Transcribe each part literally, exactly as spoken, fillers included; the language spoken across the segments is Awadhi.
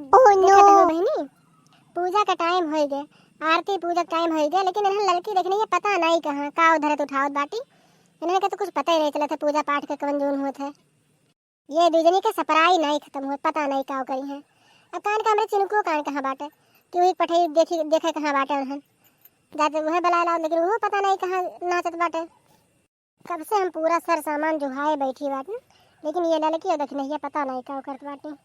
Oh देखत हो no। बहिनी, पूजा का टाइम होइ गए, आरती पूजा का टाइम होइ गए, लेकिन इन्हन ललकी देखनी है, पता नहीं कहाँ का उधरत उठावत बाटी। इन्हन के तो कुछ पता ही नहीं चलत है पूजा पाठ के कवन जून होत है। ये दुइ जनी के सपराई नहीं खत्म होत, पता नहीं का करी है। अब कान का हमरे चिनुको कान कहाँ बाटे कि वही पठई देखी, देखे कहाँ बाटे उन्हन। जाते वह बलाए लाओ, लेकिन वो पता नहीं कहाँ नाचत बाटे। कब से हम पूरा सर सामान जुहाए बैठी बाटी, लेकिन ये ललकी और दखिनहिया पता नहीं का करत बाटी।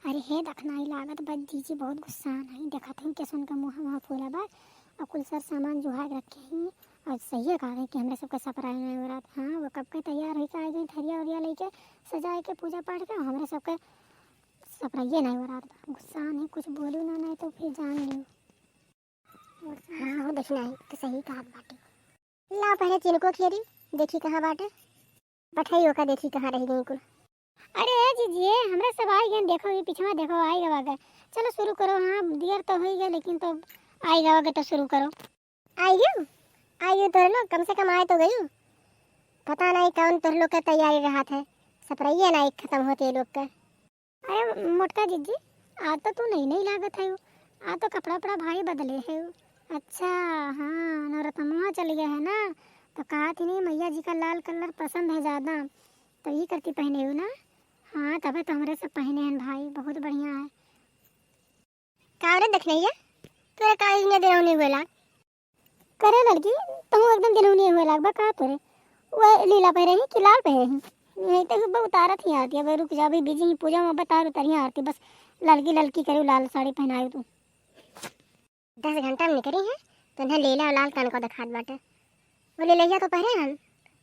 अरे हे दखनाई, लागत बा जीजी बहुत गुस्सान है। देखत हई कैसन का मुँह, मुँह फूला बा और कुल सर सामान जुहा के रखे ही। और सही है कहा कि हमरे सबके सपराई नहीं हो रहा। हाँ, वो कब के तैयार होके आ गई, थरिया उरिया लेके, सजाए के पूजा पाठ के, हमरे सबके सपराइए नहीं हो रहा बा। गुस्सान है, कुछ बोलू ना, नहीं तो फिर जान लियो। हाँ हो, दखिनही तो सही कहत बाटी। ला पहले चिनको खेरी, देखी कहाँ बाटे। पठई ओका देखी कहाँ रह गई कुल। अरे ए जीजी, हमरा सब आई गए, देखो ये पिछवा देखो, आई गवा गए। चलो शुरू करो। हाँ, देर तो होई गए, लेकिन तो आई गवा गए तो शुरू करो। आई गयो, आई गयो तोहर लोग, कम से कम आए तो गयो। पता नहीं कौन तोहर लोग का तैयारी रहत है, सपरैया नहीं खत्म होते लोग का। अरे मोटका जीजी, आज तो तू नई नई लागत है, आज तो कपड़ा उपड़ा भारी बदले है। अच्छा, हाँ, नवरतनवा चल गया है ना, तो कहा थी नहीं, मैया जी का लाल कलर पसंद है ज्यादा, तो ये करती पहने हो ना। हाँ, तबे तो हमरे सब पहने हैं भाई, बहुत बढ़िया है। का रे दखिनहिया, तोरा का इतना देर होने हुए लाग? करे लड़की, तहूँ एकदम दिनौनी हुए लाग बा का तोरे? वह लीला पहिरे ही कि लाल पहिरे ही? यही तो सुबह उतारत ही आरती। अब रुक जा, अभी बिजी ही पूजा में, बता उतारी आरती। बस ललकी ललकी करू, लाल साड़ी पहनायू तू। दस घंटा में निकरी है, तो इन्हें लीला और लाल कान को दिखात बाटे। वो लीलैया तो पहिरे हन,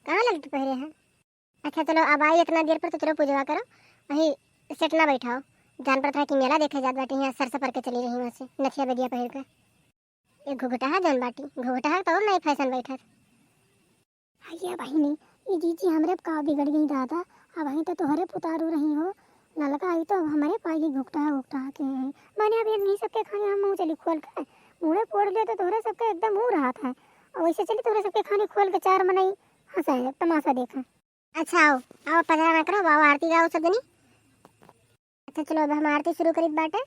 कहाँ ललकी पहिरे हन? अच्छा चलो, अब आई इतना देर पर, तो चलो पूजवा करो, वहीं सेट ना बैठाओ। जान पड़त रहा कि मेला देखे जात बाटे, यहाँ सर सपर के चली रही वहाँ से, नथिया बेदिया पहिर के। ये घुघुटहा जौन बाटी, घुघुटहा तो और नई फैशन बैठत। अइया बहिनी, ई जीजी हमरे का बिगड़ गई दादा, अब वहीं तो तोहरे पुतारू रही हो, ललका आई तो अब हमरे पाई घुघुटहा घुघुटहा के है। माने अब इन्हीं सबके खाने हम मुँह चली खोल के, मुँहे फोड़ ले तो तोहरे सबके एकदम मुँह रहत है, और वैसे चली तोहरे सबके खाने खोल के चार मनई हंसे, तमाशा देखे। अच्छा, आओ, आओ, पजरा ना करो, आओ, आरती गाओ सब जनी। अच्छा, चलो, अब हम आरती शुरू करीत बाटे,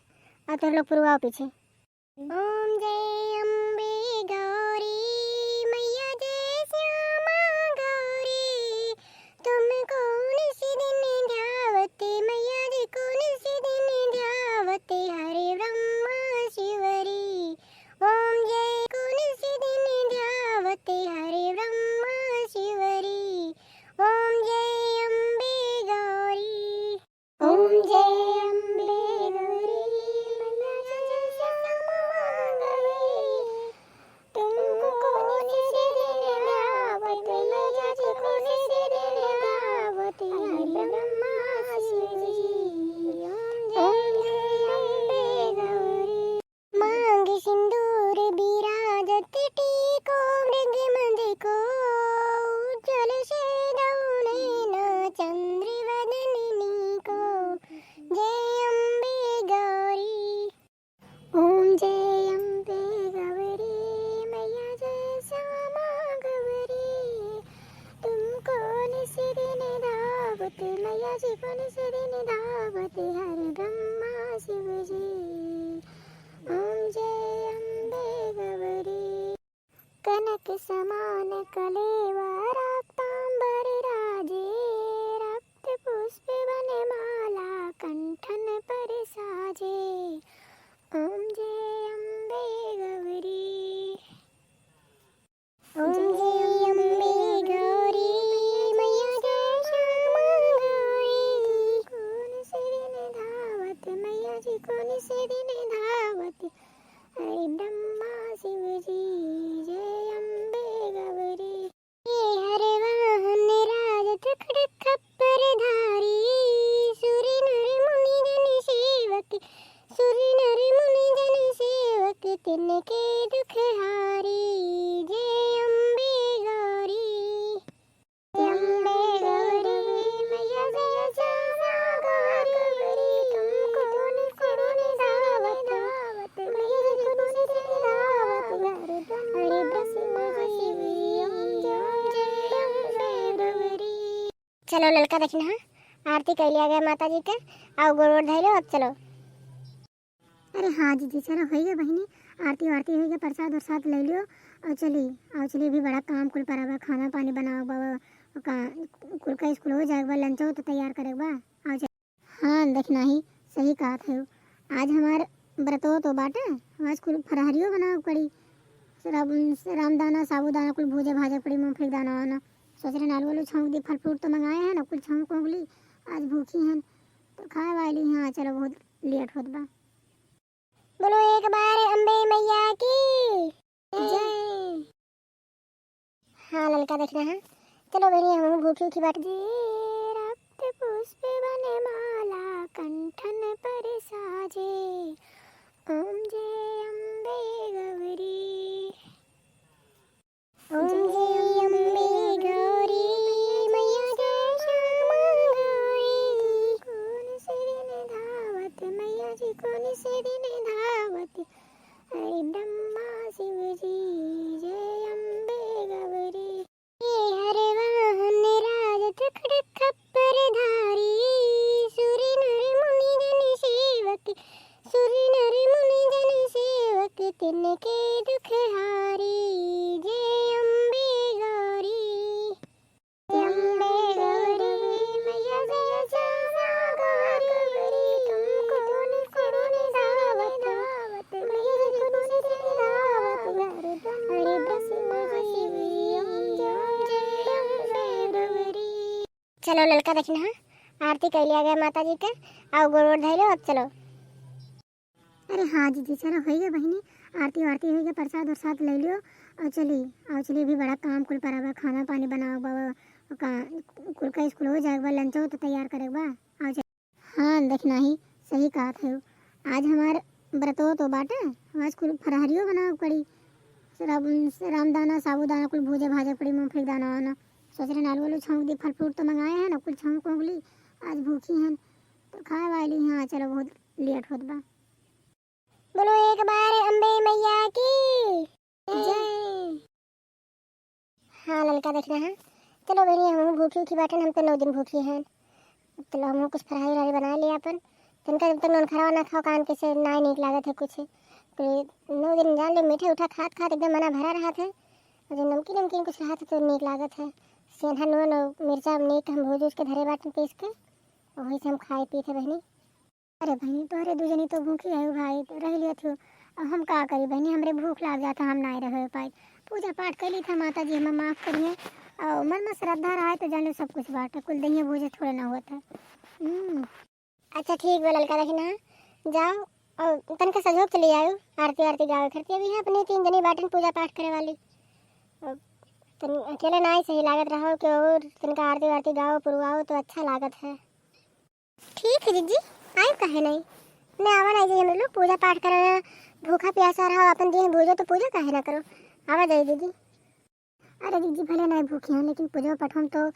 और तुम लोग पुरवाओ पीछे। ओम जय अम्बे गौरी, मैया जय श्यामा गौरी, तुम कौन से दिन ध्यावत, मैया जी कौन से दिन ध्यावत, हरे ब्रह्मा शिवरी। ओम जय कौन से दिन ध्यावत, हरे ब्रह्मा शिवरी। ओम जय अम्बे गौरी। ओम जय अम्बे गौरी, मैया जय श्यामा गौरी। तुमको कौन से दिन ध्यावत, मैया जी कौन से दिन ध्यावत, हरि ब्रह्मा शिव जी। ओम जय अम्बे गौरी। मांग सिंदूर बिराजत टीको, मृग मद को उज्ज्वल से दौने ना चंद्र वदन नीको। जय अम्बे गौरी। ओम जय अम्बे गौरी, मैया जय श्यामा गौरी। तुमको निस दिन धावत, मैया जी को निस दिन धावत, हर ब्रह्मा शिव जी। ओम जय अम्बे गौरी। कनक समान कलेवर रक्तांबर राजे, रक्त पुष्प वनमाला कंठन पर साजे। ओम जय अम्बे गौरी। ओम जय अम्बे गौरी, मैया जय श्यामा गौरी। कौन से दिन धावत, मैया जी कौन से दिन धावत, हरि ब्रह्मा शिव जी। जय अम्बे गौरी। ये हर वाहन राज तखट खप्पर धारी, सुर नर मुनि जन सेवक, सुर नर मुनि जन सेवक, तिनके दुख हारी। जय अम्बे गौरी। अम्बे गौरी, मैया जय श्यामा गौरी, तुमको निस दिन धावत, मैया जी को निस दिन धावत, हरि ब्रह्मा शिव जी। ओम जय अम्बे गौरी। चलो ललका दखिनहा, आरती कैलिया गए माता जी के, आओ गोड़ वोड़ धइलो, अब चलो। अरे हाँ जीजी, चलो होइगे बहिनी, आरती वारती होइगे, प्रसाद उरसाद ले लियो और चली, और चली, अभी बड़ा काम कुल पड़ा बा, खाना पानी बनावे बा, और का कुल का स्कूल हो जाए बा, लंचो तो तैयार करे बा। आओ चली। हाँ दखिनहा, सही कहत है, आज हमार व्रतो तो बाटे, आज कुल फरहरियो बनावे पड़ी, राम, रामदाना, साबूदाना कुल भूजे भाजे पड़ी, मूंगफली के दाना वाना, सोच रहे आलू आलू छौंक दी, फल फ्रूट तो मंगाए हैं ना, कुल छौंक वौंक ली, आज भूखी हैं तो खाए वाली। हाँ चलो, बहुत लेट होत बा। बोलो एक बार अम्बे मैया की जय। हाँ ललका दखिनहा, चलो बहिनी, हमहू भूखी उखी बाटी। जे रक्त पुष्प वनमाला कंठन पर साजे, ओम जय अम्बे गौरी। ओम जय अम्बे गौरी, मैया जय श्यामा गौरी। कौन से दिन धावत मैया जी, कौन से दिन धावत, अरे ब्रह्मा शिव जी, जय अम्बे गौरी। ये हर वाहन राज चक्र खप्पर धारी, सुर नर मुनि जन सेवक, सुर नर मुनि जन सेवक, तिनके दुख हारी, जय अम्बे गौरी। अम्बे गौरी मैया जय श्यामा गौरी, तुमको निशिदिन धावत, मैया जी को निशिदिन धावत, हरे ब्रह्मा शिव जी, जय अम्बे गौरी। चलो ललका दखिनहा, आरती कैलिया गया माता जी के, आओ गोड़ वोड़ धैलो, अब चलो। अरे हाँ जीजी, चलो होइगे बहिनी, आरती वारती होइगे, प्रसाद उरसाद ले लियो और चली, आओ चली, अभी बड़ा काम कुल पड़ा बा, खाना पानी बनावे बा, और का कुल का स्कूल हो जाए बा, लंचो तो तैयार करे बा। आओ चली। हाँ दखिनहा, सही कहत है, आज हमार व्रतो तो बाटे, आज कुल फरहरियो बनावे पड़ी, राम, रामदाना साबूदाना कुल भूजे भाजे पड़ी, मूंगफली के दाना वाना, सोच रहे आलू आलू छौंक दी, फल फ्रूट तो मंगाए हैं ना, कुल छौंक वौंक ली, आज भूखी हैं तो खाए वाली। हाँ चलो, बहुत लेट होत बा। बोलो एक बार अम्बे मैया की जय। हाँ ललका दखिनहा, चलो बहिनी, हमहू भूखी उखी बाटन, हम तो नौ दिन भूखी हैं, चलो हमहू कुछ फरहरी उरहरी बना लिया अपन, तनका जब तक नौनखरवा ना खाओ कान के से नाय नीक लागत है कुछ, तो नौ दिन जान ले मीठा उठा खात खात एकदम मना भरा रहत है, और जो नमकीन नमकीन कुछ रहत है तो नीक लागत है। सेंधा नून और मिर्चा नीक हम भूज उज के धरे बाटन पीस के, वही से हम खाए पीत है बहिनी। अरे बहिनी, तोहरे दू जनी तो भूखी है भाई, तो रह लिया थियो। अब हम का करी बहिनी, हमरे भूख लाग जाता, हम नाय रहे पाई। पूजा पाठ कर ली था माता जी, हमें माफ करिए। और मन में श्रद्धा रहा है तो जाने सब कुछ बात है, कुल दहिया भूजे थोड़े ना होता है। हम्म। अच्छा ठीक बा ललका दखिनहा, जाओ और तनका सजोग चली आयो, आरती आरती गावे खरती अभी है अपने तीन जनी बाटन पूजा पाठ करे वाली। और तन अकेले ना ही सही लागत रहो कि और तनका आरती वारती गाओ पुरवाओ तो अच्छा लागत है। ठीक है जीजी, आयो काहे नहीं, ने आवा नहीं जी, हम लोग पूजा पाठ करना, भूखा प्यासा रहो, अपन देह भूजो तो पूजा काहे ना करो, आवा जाए दीदी। अरे जीजी, भले नहीं भूखी हैं लेकिन पूजा पाठ हम तो